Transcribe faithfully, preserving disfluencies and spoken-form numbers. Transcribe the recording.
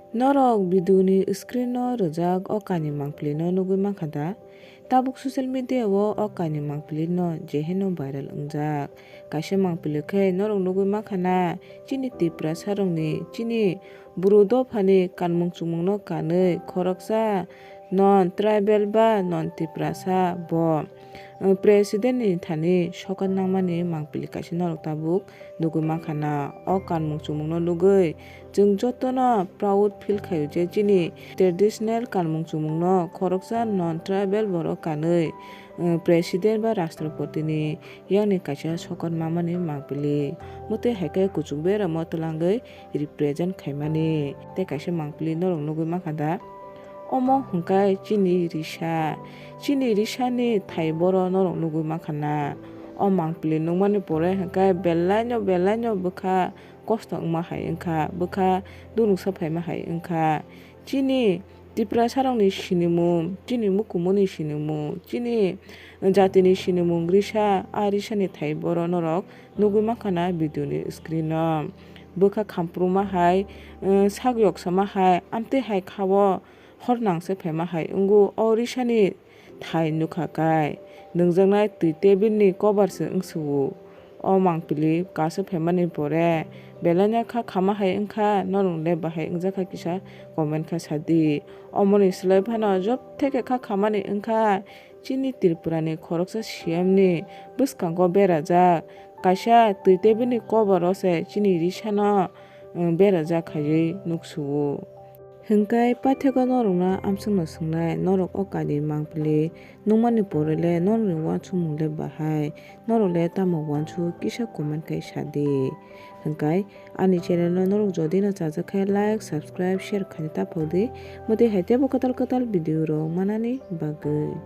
Norok video ni screen o rwjak o kainwi mangpili no nugwi mankha da? Tabuk social media o o kainwi mangpili no jeheno viral wngjak. Kaisa mangpili khe norok nugwi mankha na, chini Tiprasa rokni, chini bru dophani kanmung chumung no kanwi khoroksa non tribal ba non Tiprasa bo, uh, president ni thani sokat nangmani mangpili kaisa norok tabuk nugwi mankha na. O kanmung chumung no nugwi chwng jotono proud feel khaio je chini traditional kanmung chumung no khoroksa non tribal borok kanwi, uh, president ba rashtrapati ni yakni kaisa sokat mamani mangpili. Motwi hai khe kuchuk beramo twlangwi represent khaimani tei kaisa mangpili norok nugwi mankha da? Omo hwnkhe chini risa, chini risani thai boro norok nugwi mankha na? O mangpili nukmani pore hwnkhe belaino belaino bwkha kosto wngma hai wngkha, bwkha dunuksa phaima hai wngkha. Chini Tiprasarokni sinimung, chini mukumuni sinimung, chini jatini sinimung risa, a risani thai boro norok nugwi mankha na video ni screen o. Bwkha khampruma hai, eh, sak yoksama hai, amtwi hai kha-o hor nangse phaima hai wngo. O risani thai nukha kai, nungjaknai twi table ni cover se wngsugo. O mangpili kasu phaimani pore belaino kha khama hai wngkha, norok le bahai wngjakha kisa comment khe sadi. Omoni slai phano job theke kha khamani wngkha chini Tripura ni khoroksa C M ni bwskango berajak kaisa twi table ni cover o se chini risano, um, berajak khaiwi nuksugo. Hwnkhe paithakgo norokno amsongno swngnai, norok o kainwi mangpili nukmani pore le norokni uansukmung le bahai, norok le tamo uansuk kisa comment khai sadi. Hwnkhe ani channel no norok jodi no chajak khe like, subscribe, share khaina ta phodi, motwi hai teibo kwtal kwtal video rok manani bagwi.